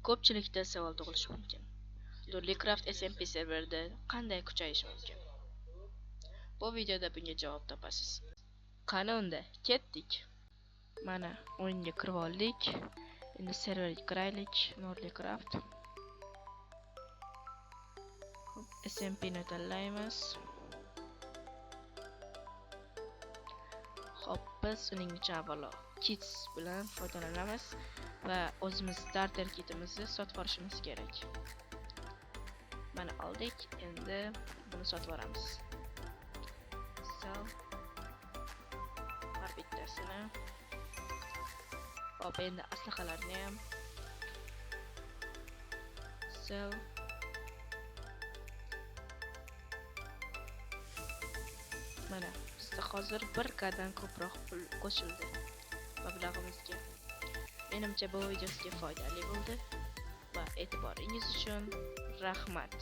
Ko'pchilikda savol tug'ilishi mumkin. Nurlicraft SMP serverida qanday kuchayish mumkin? Bu videoda bunga javob topasiz. Qani unda, ketdik. Mana o'yinga kirib oldik. Endi serverga kiraylik, Nurlicraft. Xo'p, SMP ni tanlaymiz. Xo'p, biz uning uchun avvalo kits bilan foydalanamiz va o'zimiz starter kitimizni sotib olishimiz kerak. Mana oldik, endi buni sotib olamiz. Sell har bittasini. Xo'p, endi aslahalarni ham sell. Mana bizda hozir 1K dan ko'proq pul qo'shildi mablag'imizga. Menimcha bu video sizga foydali bo'ldi va e'tiboringiz uchun rahmat.